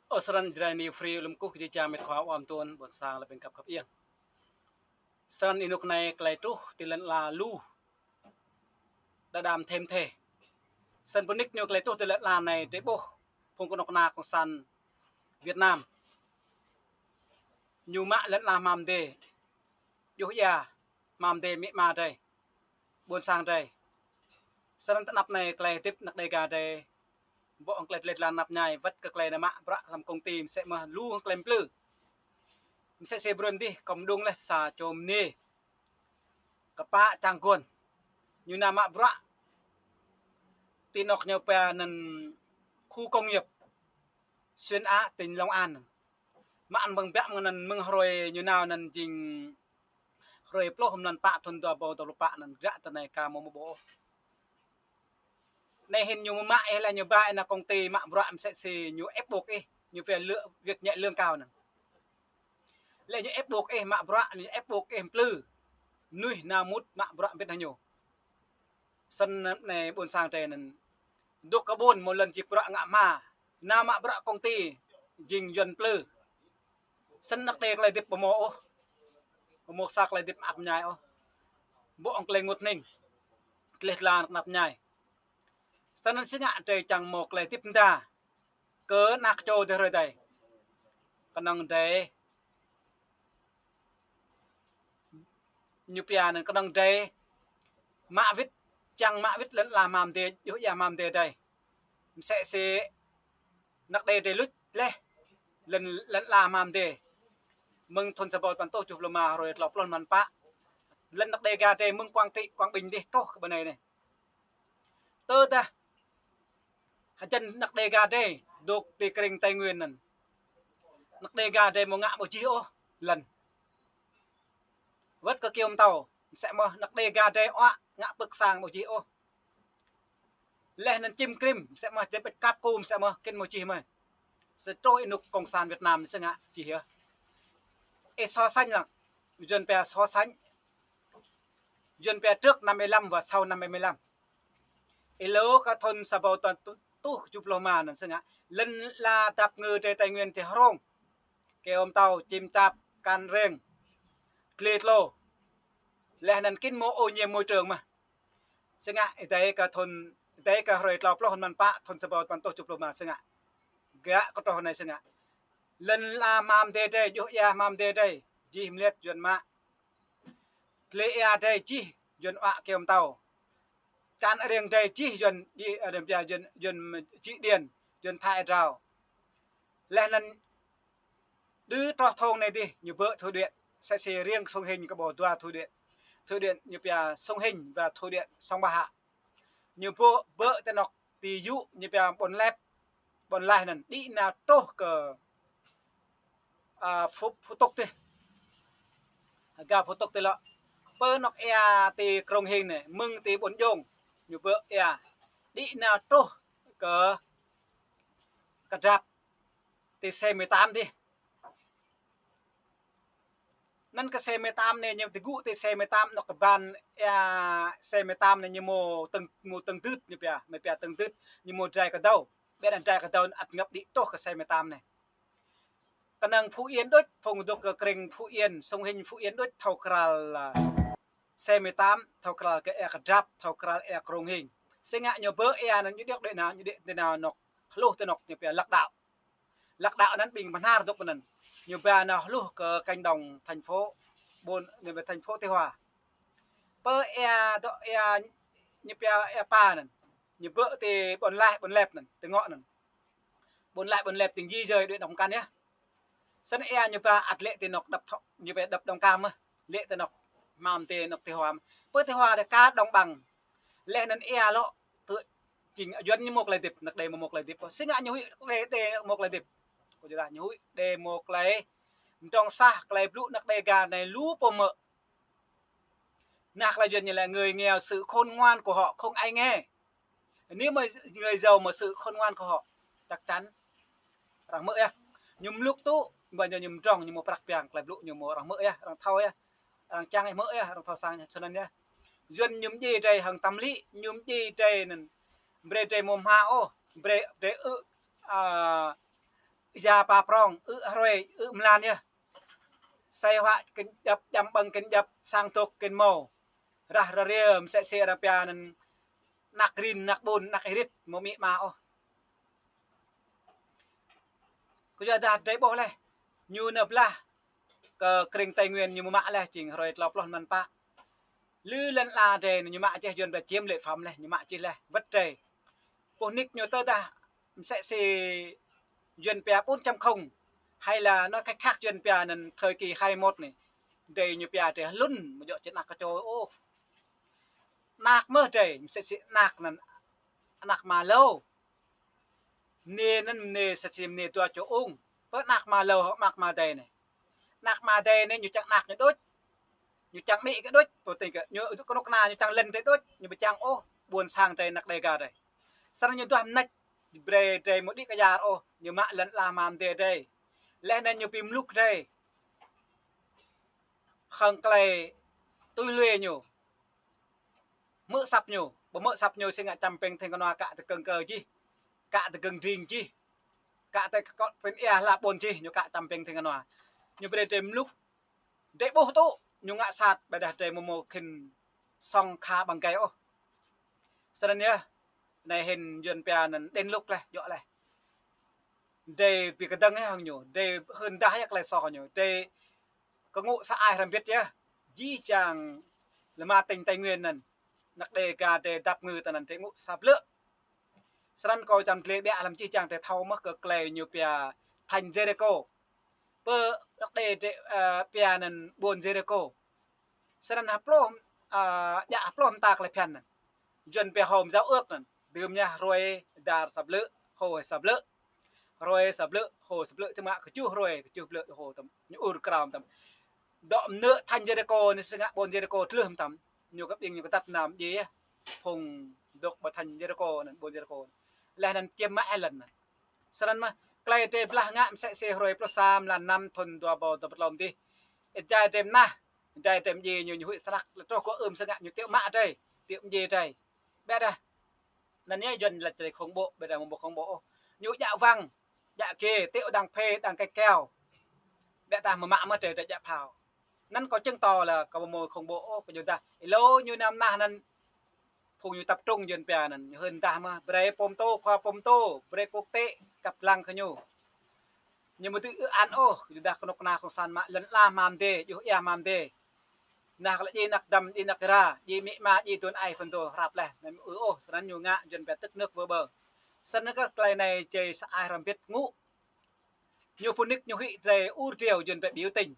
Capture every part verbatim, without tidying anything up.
Ơ srăn Jrai New Free, lŏm kơkuh kơ jih jang met khua ƀôn tuôn, ƀôn sang lĕ ƀing khăp khăp iăng. Srăn ênuk anai tơlơi truh ti lŏn ala lu đơđa thêm thê. Srăn pơnik ñu tơlơi truh ti lŏn ala anai drơi ƀuh phung kơnuk kơna cộng sản Việt Nam. Ñu mă lŏn ala hmam dê, djuh ia hmam dê amĭ ama drơi, ƀôn sang drơi. Srăn tơ anăp anai tơlơi hơdip anăk Đêga drơi, ƀô̆ hăng tơlơi dleh dlan anăp ñai, wơ̆t kơ tơlơi nao mă bruă hlăm công ty mơsĕ mơ̆ lu hăng tơlơi plư. Mơsĕ si brơi mơdih kâo mơđung laih sa čô mơnê kơpă čang guôn. Ñu nao mă bruă ti anŏ ñu pia anăn khu công nghiệp Xuyên Á, tỉnh Long An. Mă anăn mơ̆ng biă mơ̆ng anăn, mơ̆ng hrơi ñu nao anăn jing hrơi pluh mlan pă thun dua ƀâo dua pluh pă anăn, ră tơ anai ka mơ̆ mơ̆ ƀuh. Anai hĭn ñu mă ih laih ñu ba ih nao công ty mă bruă mơsĕ si ñu ép buộc ih, ñu phải lơ-, việc nhẹ lương cao anăn. Laih ñu ép buộc ih mă bruă, ñu ép buộc ih plư. Mơnuih nao mŭt mă bruă mbĭt hăng ñu. Srăn anai ƀôn sang drơi anăn dôk kơ ƀôn mâo lŏn jik bruă ngă hma, nao mă bruă công ty jing yuăn plư. Srăn anăk Đê tơlơi hơdip ƀu mâo ôh. Ƀu mâo sa tơlơi hơdip mơak mơñai ôh. Ƀô̆ hăng tơlơi ngot hning, dleh dlan anăp ñai. Srăn anăn si ngă drơi čang mâo tơlơi hơdip mơda kơ anak čô drơi hrơi adai. Kơnơ̆ng drơi ñu pia anăn kơnơ̆ng drơi mă wĭt, čang mă wĭt lŏn ala hmam dê, djuh ia hmam dê drơi. Mơsĕ si anăk Đê drơi luč laih lŏn, lŏn ala hmam dê. Mơ̆ng thun sa ƀâo păn êtuh tơjuh pluh rơma, hrơi tlâo pluh mlan pă, lŏn anăk Đêga drơi mơ̆ng Quảng Trị, Quảng Bình dih truh kơ ƀơi anai anai. Tơdah hơjăn anăk Đêga drơi dôk ti krĭng Tây Nguyên anăn, anăk Đêga drơi mâo ngă ƀu jih ôh lŏn. Wơ̆t kơ kơyâo mtâo, mơsĕ mơ̆ anăk Đêga drơi ƀu ngă pưk sang ƀu jih ôh. Laih anăn čim krĭm, mơsĕ mơ̆ drơi pĕč kăp kŭm, mơsĕ mơ̆ kĭn ƀu jih mơ̆. Sa truh ênuk cộng sản Việt Nam si ngă jih yơh. Ih so sánh lăng, yuăn pia so sánh. Yuăn pia trước năm bảy mươi lăm và sau năm bảy mươi lăm. Êlâo kơ thun sa ƀâo păn êtuh tơjuh pluh rơma anăn si ngă, lŏn ala dăp ngư drơi Tây Nguyên ti hrông, kơyâo mtâo, čim čap, kăn rêng, dlê tlô. Laih anăn kĭn mâo ô nhiễm môi trường mơ̆. Si ngă êdei kơ thun, êdei kơ hrơi tlâo pluh mlan pă thun sa ƀâo păn êtuh tơjuh pluh rơma si ngă. Gơ̆ kơ truh anai si ngă, lŏn ala hmam dê drơi, djuh ia hmam dê drơi, jih mliăt yuăn mă. Dlê ia drơi jih yuăn ƀă kơyâo mtâo. Kăn rêng drơi jih yuăn đi, ơ, đăm pia yuăn, yuăn či điện, yuăn thải drao. Laih anăn đưm truh thun anai dih ñu bơ̆ thủy điện, mơsĕ si riêng Sông Hinh kơ ƀâo dua thủy điện. Thủy điện ñu pia Sông Hinh và thủy điện Sông Ba Hạ. Ñu bơ̆, bơ̆ ti anŏ ti yŭ ñu pia Ƀôn Lep, Ƀôn Laih anăn, đĭ nao truh kơ, a, Phú, Phú Túc dih. Hơgao Phú Túc dih lŏ. Pơ anŏ ia ti Krông Hing anai, mơ̆ng ti Ƀôn Djông, ñu bơ̆ ia. Đĭ nao truh kơ, kơ Drap, ti xe mười tám dih. Anăn kơ xe mười tám anai ñu tơgŭ ti xe mười tám anŏ kơ ban ia xe mười tám anai ñu mâo tơ̆ng, mâo tơ̆ng dưt ñu pia, mơi pia tơ̆ng dưt, ñu mâo drai kơdâo. Ƀiădah drai kơdâo ăt ngăp đĭ truh kơ xe mười tám anai. Kơnơ̆ng Phú Yên đôč, phung dôk kơ krĭng Phú Yên, Sông Hinh Phú Yên đôč thâo krăl, a, xe mười tám, thâo krăl kơ ia kơ Drap, thâo krăl ia Krông Hing. Si ngă ñu bơ̆ ia anăn ñu điŏk đuaĭ nao, ñu đuaĭ ti nao anŏ, hluh ti anŏ ñu pia Lác Đạo. Lác Đạo anăn ƀing Bahnar dôk anăn. Ñu ba nao hluh kơ cánh đồng thành phố, ƀôn, ñu ba thành phố Tây Hòa. Pơ ia dŏ ia ñu pia ia pa anăn. Ñu bơ̆ ti Ƀôn Laih, Ƀôn Lep anăn, ti ngŏ anăn. Ƀôn Laih, Ƀôn Lep tĭng di dời đuaĭ Đồng Cam yơh. Srăng ia ñu ba ăt lĕ ti anŏ đập thŏ-, ñu ba đập Đồng Cam mơ̆. Lĕ ti anŏ hmam ti anŏ Tây Hòa mơ̆. Pơ Tây Hòa dih ka đồng bằng. Laih anăn ia lŏ tơ jing yuăn ñu mâo tơlơi hơdip, anăk Đê mâo mâo tơlơi hơdip. Si ngă ñu huĭ Đê, Đê mâo tơlơi hơdip. Kơ jua dah ñu huĭ Đê mâo tơlơi mdrŏng sah, tơlơi blŭ anăk Đêga anai lu pô mơ̆. Nah tơlơi yuăn ñu laĭ người nghèo sự khôn ngoan của họ không ai nghe. Nếu mà người giàu mà sự khôn ngoan của họ, chắc chắn arăng hmư̆ yơh. Ñu mluk tŭ, ƀơi ñu mdrŏng, ñu mâo prăk piăng, tơlơi blŭ ñu mâo arăng hmư̆ yơh, arăng thâo yơh. Arăng čang hmư̆ yơh, arăng thâo sang yơh, snăn yơh. Yuăn ñu mdjiê drơi hăng tâm lý, ñu mdjiê drơi anăn, brơi drơi mâo hma ôh, brơi, brơi ư, a, Ia pa prong, ư̆ hrơi, ư̆ mlan yơh. Sai hua kơnjăp, jăm ƀơ̆ng kơnjăp, sang tŏk kơnmâo. Rah rơria, msĕ si arăng pia anŭn anak rin, anak ƀun, anak irit, mơ̆ amĭ ama ôh. Kơyua dah drơi ƀuh laih. Ñu nao blah kơ krĭng Tây Nguyên ñu mă laih jing hrơi klâo pluh mlan pă. Lư lŏn ala drơi ñu mă čih Yuan pia chiếm lệ phẩm laih, ñu mă čih laih, wơ̆t drơi. Pô nik ñu tơdah msĕ si Yuan pia bốn chấm không, hay là nói cách khác Yuan pia anŭn thời kỳ hai mốt anai. Drơi ñu pia drơi hlŭn, mơ̆ djơ̆ či anak kơčô ôh. Anak mơ̆ drơi, msĕ si anak anŭn, anak ama hlâo. Mơnê anŭn mơnê sa čim mơnê dua čô ung. Pơ anak ama hlâo, anak ama adơi anai. Anak ama adơi anai ñu čang anak ñu đôč. Ñu čang amĭ kơ đôč, pô tĭng kơ ñu kơnuk kơna ñu čang lŏn drơi đôč, ñu ƀu čang ôh ƀuôn sang drơi anak Đêga drơi. Srăng ñu duah mơneč, brơi drơi mơ̆ đĭ kơ yar ôh, ñu mă lŏn ala ama adơi drơi. Laih anŭn ñu pi mluk drơi. Hăng tơlơi tui lui ñu. Hmư̆ asăp ñu, ƀu hmư̆ asăp ñu si ngă čăm pĕng theng kơnua kă tơkơ̆ng kơ jih, kă tơkơ̆ng dring jih, kă tơ kơ pên ia hla ƀôn jih, ñu kă čăm pĕng theng kơnua. Ñu brơi drơi mluk, drơi ƀuh tŭ, ñu ngă sat, ƀôdah drơi mơ̆ mơ̆ khĭn song kha ƀăng gai ôh. Srăng yơh, anai hĭn Yuan pia anŭn đến lúc laih, djơ̆ laih. Drơi pi kơdơ̆ng yơh hăng ñu, drơi hưn dah yơh tơlơi soh ñu, drơi kơ ngŏ sa ai hrăm bĭt yơh. Jih jang lơma tỉnh Tây Nguyên anŭn, anak Đêga drơi dăp ngư tơ anŭn drơi ngŏ sa blư̆. Srăng kâo čăm glĕ ƀiă lăm jih jang drơi thâo mơ̆ kơ tơlơi ñu pia thành Jêrikô. Pơ anak Đê drơi, ơ, pia anŭn ƀuôn Jêrikô. Srăng ha pluh, ơ, djă ha pluh mơta tơlơi phiăn anŭn. Yuan pia hôm giao ước anŭn. Đưm ñu hrơi dar sa blư̆, hô sa blư̆. Hrơi sa blư̆, hô sa blư̆, tơma kơjuh hrơi, kơjuh blư̆, hô tăm. Ñu ur krao tăm. Dŏ mơnơ̆ thành Jêrikô anai si ngă ƀôn Jêrikô tlưh tăm. Ñu kơ ƀing ñu kơ tăt nam djê yơh. Phung dŏ ƀơi thành Jêrikô anŭn, ƀôn Jêrikô. Laih anŭn čiêm mă ê lŏn anŭn. Srăng mơ̆, tơlơi drơi blah ngă msĕ si hrơi pluh sa mlan năm thun dua ƀâo dua pluh klâo dih. Ê jai drơi mơnah, jai drơi mdjê ñu, ñu huĭ srăk, lĕ truh kơ ưm sơngă ñu tiŏ mă drơi, tiŏ mdjê drơi. Ƀiă dah, anŭn yơh Yuan laĭ tơlơi khủng bố, ƀiă dah mơ̆ khủng bố ôh. Ñu djă wăng, djă kê, tiŏ đang phê, đang kai keo. Ƀiă dah mơ̆ mă mơ̆ drơi, drơi djă phao. Anŭn kâo chứng tỏ là kâo mơ̆ khủng bố ôh, kâo yua dah. Ê lô ñu năm nah anŭn, phung ñu tập trung Yuan pia anŭn, ñu hưn dah mơ̆, brơi pô mtô, khua pô mtô, brơi quốc tế, kăp lăng kơ ñu. Ñu mơ̆ dưi ư an ôh, yua dah kơnuk kơna kông san mă lŏn ala mă mdê, djuh ia mă mdê. Nah, kơ lĕ djai anak dăm, djai anak ira, djai amĭ ama, djai adơi ai phŭn dô, hrăp laih, anŭn ư ôh, srăng ñu ngă Yuan pia tức nước vỡ bờ. Srăng kơ tơlơi anai jai sa ai hrăm bĭt ngŏ. Ñu pô nik ñu huĭ drơi ur driâo Yuan pia biểu tình.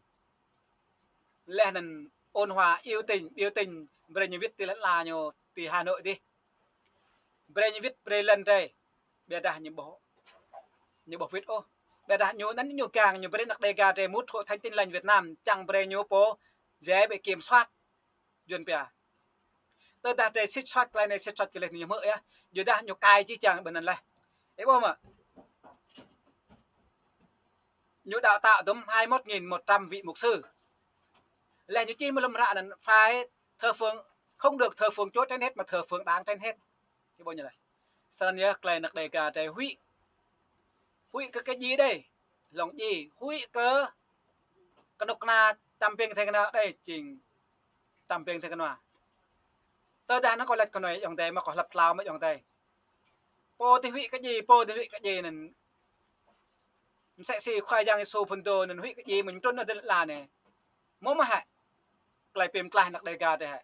Laih anŭn ôn hòa biểu tình, biểu tình, brơi ñu wĭt ti lŏn ala ñu ti Hà Nội dih. Brơi ñu wĭt, brơi lŏn drơi. Ƀiă dah ñu ƀuh, ñu ƀuh wĭt ôh. Ƀiă dah ñu anŭn ñu kiăng ñu brơi anak Đêga drơi mŭt Hội Thánh Tin Lành Việt Nam, čang brơi ñu pô dễ bị kiểm soát. Yuan pia. Tơdah drơi sĭt soăt tơlơi anai sĭt soăt kơ laih ñu hmư̆ yơh. Yua dah ñu kai jih jang ƀơi anŭn laih. Ih ƀuh mơ̆? Ñu đào tạo tơm hai mốt nghìn một trăm vị mục sư. Laih ñu čih mơ̆ lơ̆m hră anŭn phải thờ phượng, không được thờ phượng Chúa trên hết mà thờ phượng Đảng trên hết. Ih ƀuh ñu laih. Srăng yơh tơlơi anak Đêga drơi huĭ. Huĭ kơ kơ djai đơi, hlŏng djai, huĭ kơ kơnuk kơna čăm pĕng theng kơnua đơi, jing čăm pĕng theng kơnua. Tơdah anŭn kâo laĭ kơ anai ayŏng adơi, mă kâo hlăp tlao mă ayŏng adơi. Pô tơ huĭ kơ djai, pô tơ huĭ kơ djai anŭn. Msĕ si Khua Yang Yêsu phŭn dô anŭn huĭ kơ djai mơ̆n trŭn nao dơ̆ng lŏn ala anai. Mơ̆ mơ̆ hă? Tơlơi pơklaih anak Đêga drơi hă?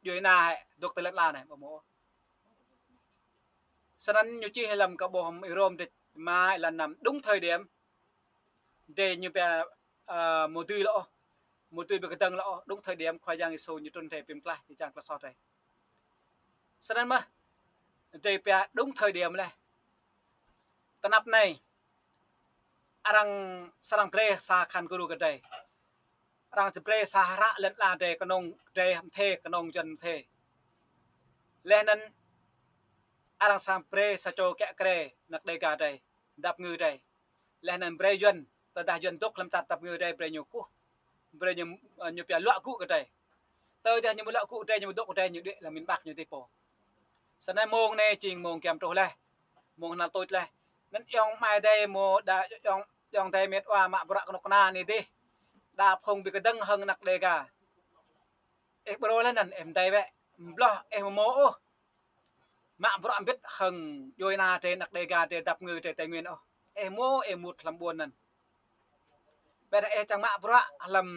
Djuai ania hă? Dŏ tơ lŏn ala anai, ƀu mơ̆. Srăng ñu čih lăm kơ ƀuh Rôm dêh ma lăn năm đúng thời điểm. Drơi ñu pia, ơ, mơ̆ dưi lŏ ôh. Mơ̆ dưi ƀu kơdơ̆ng lŏ ôh. Đúng thời điểm Khua Yang Yêsu ñu trŭn drơi pơklaih, jih jang tơlơi soh drơi. Srăng mơ̆. Drơi pia đúng thời điểm laih. Tơnap anai. Arăng srăng brơi sa khăn gru kơ drơi. Arăng či brơi sa hră lŏn ala drơi kơnơ̆ng drơi mơthê, kơnơ̆ng Yuan mơthê. Laih anŭn arăng srăng brơi sa čô kiă kriê anak Đêga drơi, dăp ngư drơi. Laih anŭn brơi Yuan, tơdah Yuan dŏ lăm čar dăp ngư drơi brơi ñu kuh. Brơi ñu, ơ, ñu pia luă gŭ kơ drơi. Tơdah ñu mơ̆ luă gŭ drơi, ñu mơ̆ dŏ kơ drơi, ñu đuaĭ lăm miền Bắc ñu dih pô. Srăng anai mông anai jing mông giăm truh laih. Mông hnal tuč laih. Anŭn ayŏng amai adơi mơ̆ đa ayŏng Ayŏng adơi mĕt wa mă bruă kơnuk kơna anai dih. Đa phung ƀing kơdơ̆ng hăng anăk Đêga. Ih ƀrô lĕ anŭn, ih mơdai wĕ. Mơbloh ih mơmô ôh. Mă bruă mbĭt hăng djuai ania drơi, anăk Đêga drơi, dăp ngư drơi Tây Nguyên ôh. Ih mơ̆ ih mŭt hlăm ƀuôn anŭn. Ƀiădah ih čang mă bruă hlăm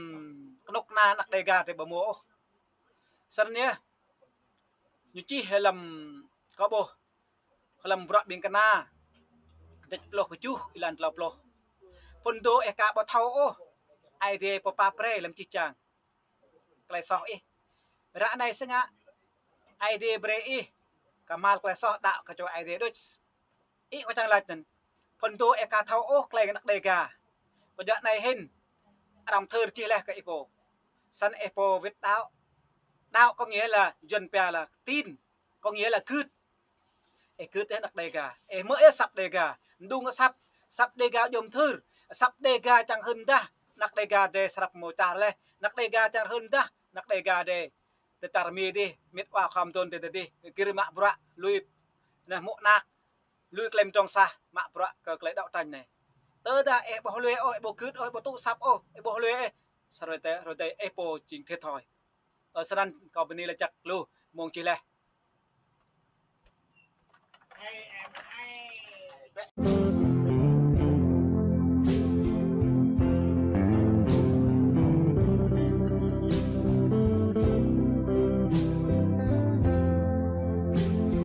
kơnuk kơna anăk Đêga drơi ƀu mơ̆ ôh. Snăn yơh. Ñu čih hlăm kâo ƀuh. Hlăm Bruă Ƀing Kơna. Dêč pluh kơjuh, êlan klâo pluh. Phŭn dô ih aka ƀu thâo ôh. Aê Diê pơpap brơi lăm jih jang tơlơi soh ih. Ră anai si ngă Aê Diê brơi ih kơhma̱l tơlơi soh đaŏ kơ čô Aê Diê đôč. Ih kâo čang laĭ anŭn. Phŭn dô ih aka thâo ôh tơlơi anăk Đêga. Kơ djŏ anai hĭn. Arăng thâo čih laih kơ ih pô. Snăn ih pô wĭt đaŏ. Đaŏ có nghĩa là, Yuăn pia là tin. Có nghĩa là gưt. Ih gưt ih anăk Đêga. Ih mơ̆ ih asăp Đêga. Mơdung asăp. Asăp Đêga djŏm thâo. Asăp Đêga čang hưn dah. Anăk Đêga drơi srăp mơ̆ čar laih. Anăk Đêga čang hưn dah. Anăk Đêga drơi. Tơtar mi dih. Mĕt wa khŏm tŭn tơ dih. Gir mă bruă. Lui. Anai mŭk anak. Lui klem trong sah. Mă bruă kơ tơlơi đấu tranh anai. Tơdah ih ƀu lui ôh, ih ƀu gưt ôh, ih ƀu tŭ asăp ôh, ih ƀu lui ôh. Sa rơi tê, rơi tê, ih pô jing thiệt thòi. Ơ, snăn kâo bơni laĭ čăk lu, mơ̆ng čih laih.